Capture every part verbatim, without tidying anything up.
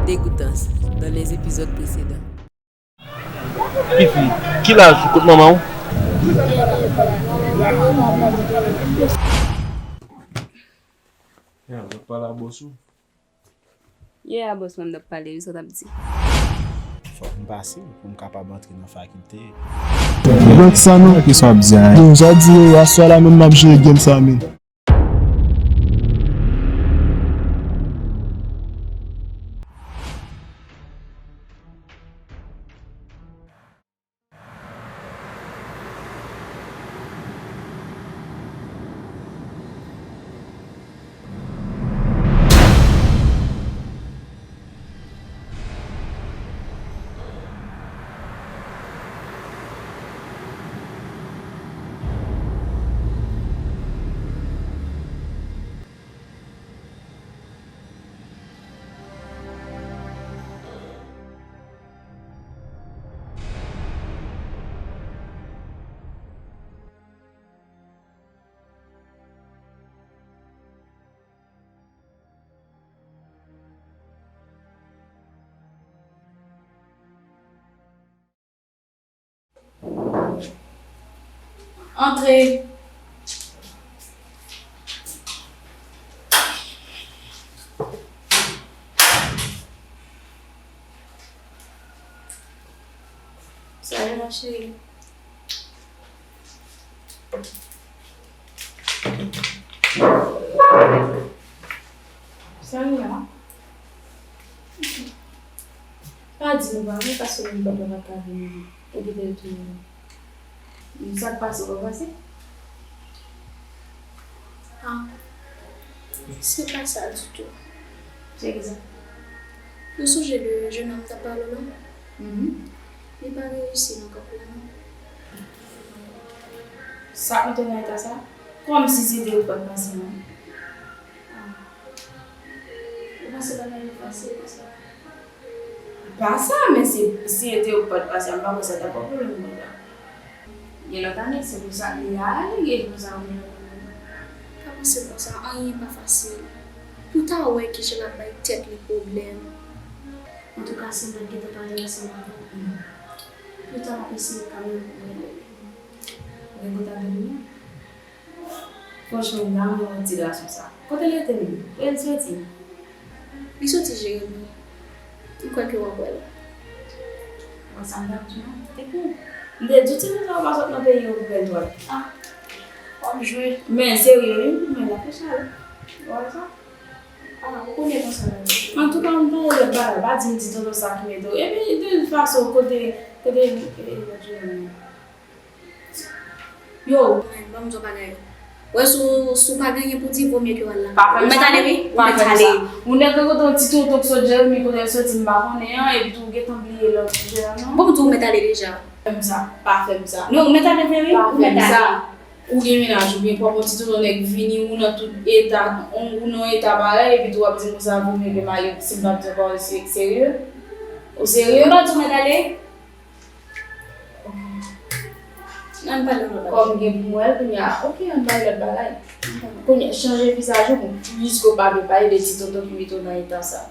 Dégoûtance, dans les épisodes précédents. Tifi, ki laj ou? Kot manman w? Ya, w ap pale a bòs ou? Yeah, bòs mwen, m t ap pale, wi, sa w t ap di? Fòk m pase pou m kapab antre nan fakilte. Yo, ki sa non? Kisa w ap di a? Yo, sa di yo, aswè la menm m ap jere game sa, men. Antre. Salut, ma chérie. Sa ye la? Pa di nou pa vre, paske nou pa t ka vini. Ou kite l tounen. Sa k pase, pa pase? Ah, se pa sa ditou. Se ki sa? Ou sonje de jennonm m t ap pale w lan? Mhm. Li pa reyisi nan kòk la, non. Sa k mete w nan eta sa? Kòmsi se de ou k pa t pase, non. Ah. Ou panse bagay yo fasil konsa? Pa sa, men si, si se te ou k pa t pase a, m pa kwè sa t ap yon pwoblèm konsa. Gen lòt ane, se pou sa li a, li gen pou sa ou gen lòt ane. Pa panse konsa, anyen pa fasil. Pou w ta wè kijan l ap bay tèt li pwoblèm. Antouka, si m pa t gentan pale ansanm avè w, pou w ta ap eseye kanmenm pou w rele li. Ou gen kontak li? Franchman, m ta renmen wè ti gason sa. Kote l rete menm? Kote l soti? Li soti Jeremi. M kwè ke w ap wè l. Wè sa m t ap di w. Depi m te di w ti moun sa w pa sot nan peyi w pou pèdi w. Ah, w ap jwe. Men serye wi, men l ap fè chale. Ou wè sa? Ah, ou konnen konsa la. Antouka, m pale lòt bagay. Pa di m ti tonton sa ki mete w. Epi, de tout fason, kote, kote, e, lòt jounen an? Yo. Mwen, ban m di w bagay. Wè, si w, si w pa gen anyen pou di, vo mye ke w al lakay. Pa fè m sa. Ou mèt ale, wi. Ou mèt ale. Ou nèk kote yon ti tonton k sot Jeremi, kote l soti, m pa konnen an, epi tou w gentan bliye lòt sijè an, non? Bon, m di w mèt ale deja. Fè m sa. Pa fè m sa. Non, ou mèt ale vre, wi. Ou mèt ale. Ou gen mennaj ou byen pwòp, yon ti tonton nèg vini, ou nan tout eta, ou, ou nan eta parèy, epi tou w ap di m konsa, vo mye ke m ale, si m pa t di w pawòl se, serye? Ou serye? M pa di w mèt ale. Ann pale lòt bagay. Kòm gen pou m wè l kounye a. Ok, ann pale lòt bagay. Kounye a, chanje vizaj ou, bon, piske w pa vle pale de ti tonton ki mete w nan eta sa.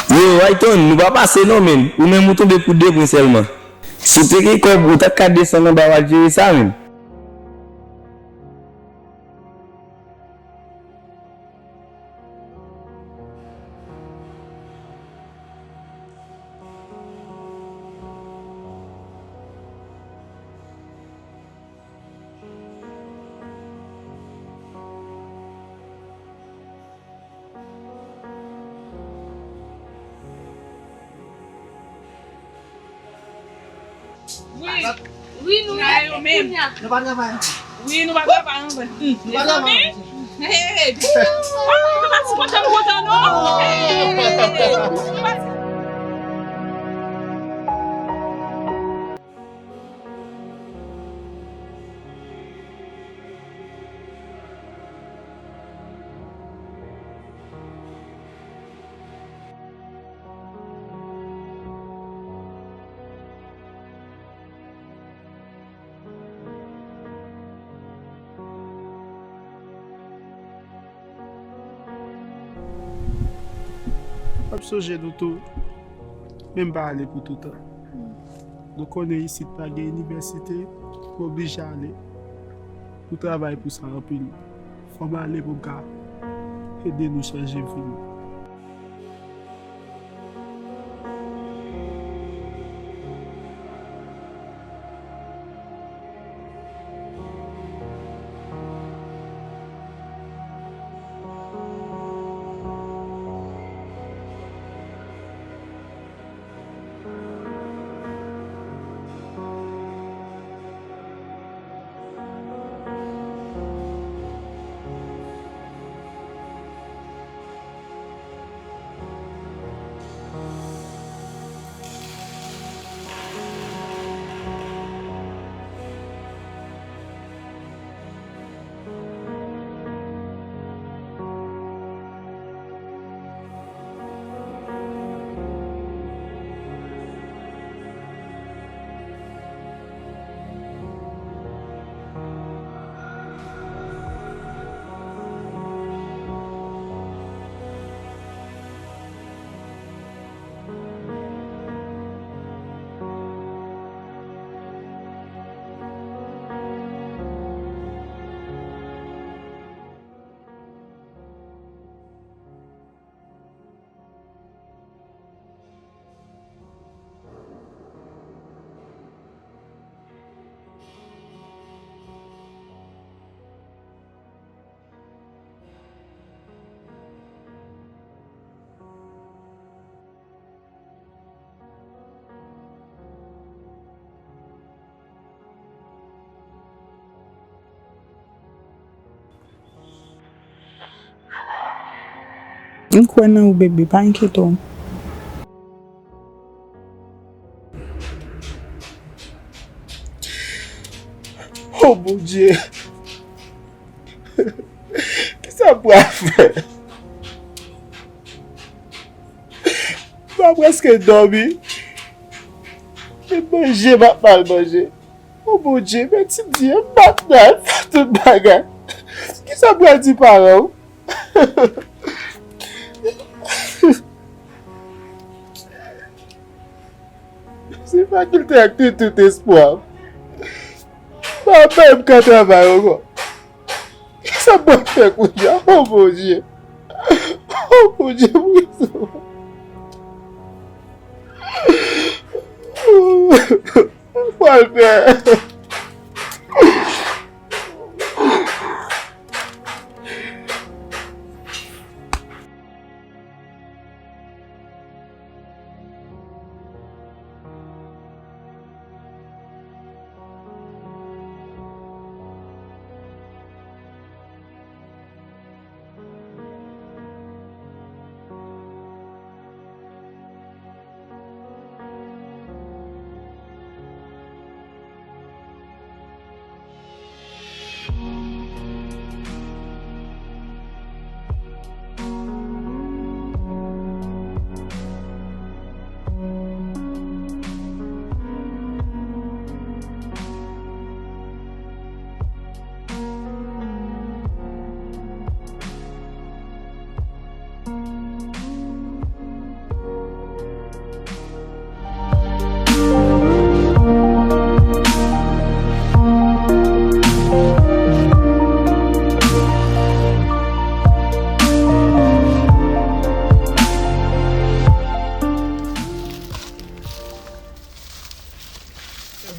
Yo, Ayton, nou pa pase non, menn. Ou menm ou tonbe pou de pwen sèlman. Si w te gen kòb, ou ta ka desann anba, w al jere sa, menn. Wi, wi, nou la, kounye a. Nou pa travay ansanm. Wi, nou pa travay ansanm. Nou pa travay ansanm. Hey, hey, hey. Ah, nou pa sipote m kontan, non. Hey, hey, hey. Nou pa M ap sonje nou tou, men m pa ale pou toutan. Nou konnen isit pa gen inivèsite, m oblije ale pou travay pou sa anpil. Fò m ale pou m ka ede nou chanje vi nou. M kwè nan ou, bebe, pa enkyete w. Oh, Bondye! Kisa m pral fè? M pa prèske dòmi. E manje m ap mal manje. Oh, Bondye, men ti di, m bat nan, m fè tout bagay. Kisa m pral di paran w? Se fakilte ak te tout espwa m. Pa bay m ka travay ankò. Kisa m pral fè kounye a? Oh, Bondye! Oh, Bondye, poukisa? Sa m pral fè?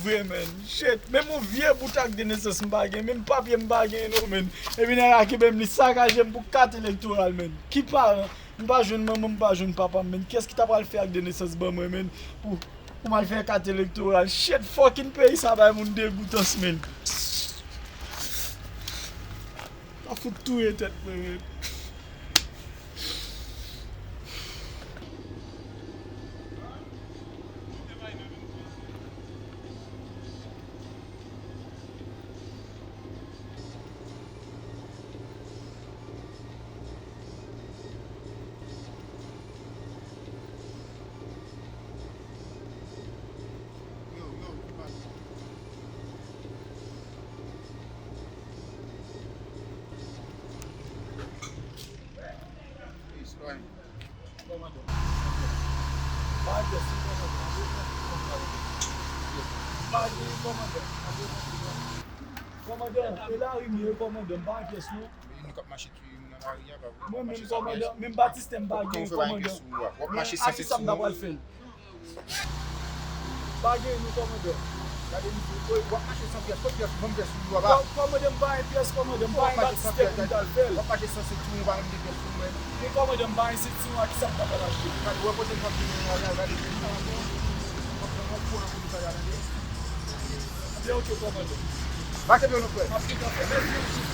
Vre, menn. Shit. Menm yon vye bout ak de nesans m pa gen. Menm papye m pa gen, non, menn. Epi nèg la kenbe m, li sakaje m pou kat elektoral, menn. Ki paran? M pa jwenn manman m, m pa jwenn papa m, menn. Kiyès ki ta pral fè ak de nesans ban mwen, menn? Pou Pou m al fè kat elektoral. Shit, fucking peyi sa bay moun degoutans, men. Sa fout touye tèt mwen, men. Kòmandan, e lari m ye, kòmandan, m pa gen pyès non. Men nou k ap mache touye moun nan lari a, pa vre? Mwen menm kòmandan, menm batistè m pa gen, kòmandan. W ap mache san sentwon. Pa gen nou kòmandan. Gade misye, w ap mache san pyès, kot pyès, ban m pyès sou ou a, pa. Kò-, kòmandan, m pa gen pyès, kòmandan, m pa gen batistè pou m t al fè l. W ap mache san sentwon, pa menm gen pyès sou ou, men. Men kòmandan, m pa gen sentwon, a kisa m ta pral achte? Gade, w wè kote m ap vini a la, gade. M ap pran yon kou nan kou sa la, tande. Byen, oke, kòmandan. Pase byen, non, frè. M ap gentan fè, mèsi.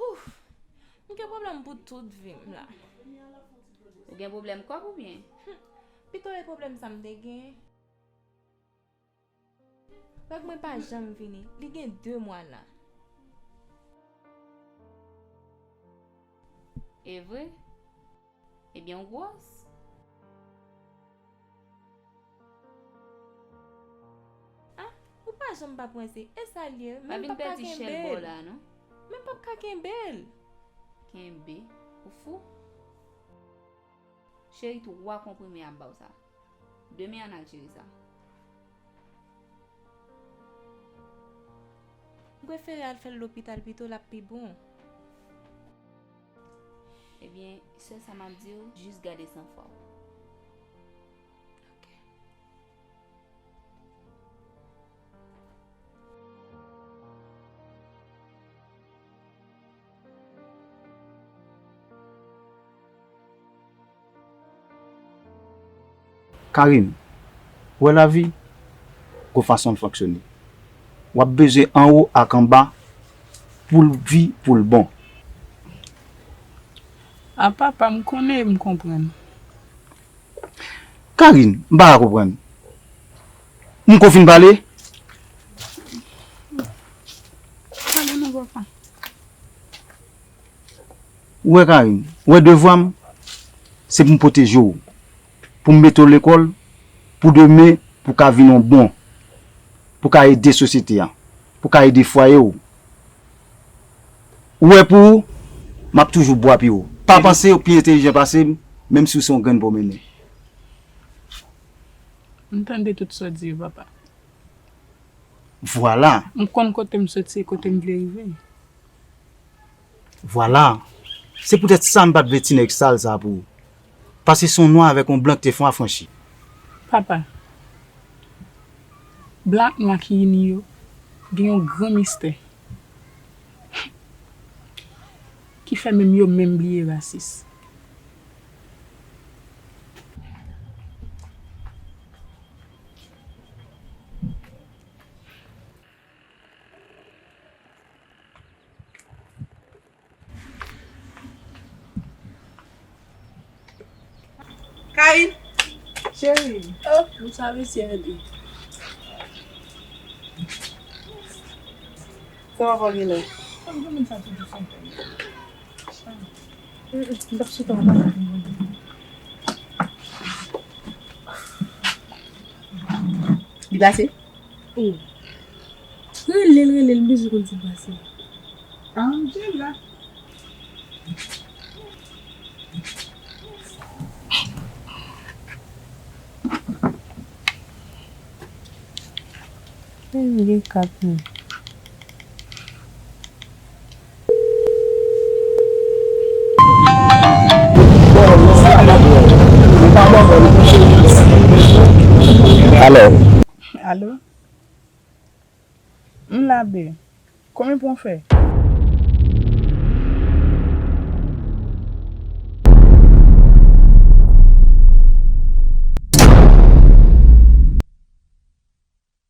Ouf! M gen pwoblèm pou tout vi m la. Ou gen pwoblèm kòb oubyen? Hum, pito e pwoblèm sa m te gen. Règ mwen pa janm vini. Li gen de mwa la. E vre? Ebyen, ou gwòs. Ah, ou pa janm pa pranse. E sa l ye? Men m p ap ka kenbe l. Men m p ap ka kenbe l. Kenbe? Ou fou? Cheri, twa konprime a m ba w sa. Demen an n al jere sa. M prefere al fè l lopital pito, l ap pi bon. Ebyen, sèl sa m ap di w, jis gade sanfwa w. Ok. Karine, ou wè lavi, gon fason l fonksyone. W ap bezwen anwo ak anba pou l vi, pou l bon. A papa, m konnen, m konprann. Karine, m pa ka konprann. M ko fin pale? Pale non, papa. Ou wè, Karine, ou wè devwa m, se pou m pwoteje w, pou m mete w lekòl, pou demen, pou ka vin yon bon, pou ka ede sosyete a, pou ka ede fwaye w. Ou wè pou ou, m ap toujou bò api w. Pa panse w pi entelijan pase m, menm si w se yon grenn pwomennen. M tande tout sa w di yo, papa. Vwala. M konn kote m soti e kote m vle rive. Vwala. Se poutèt sa m pa t vle ti nèg sal sa pou ou. Paske se yon nwa avèk yon blan ki te fè yon afranchi. Papa, blan ak nwa ki ini yo gen yon gran mistè ki fè menm yo menm bliye rasis. Karine. Cheri. Oh, m travèse ede. Sa va, Paulina? M konn sa toujou santi. Mm, mm, m t ap sou tan. Li pase? Wi. Rele l, rele l, m bezwen konn si l pase. Ah, m te la. Menm gen kat menm. Alo. Alo? M la, bee. Konbyen pwen w fè?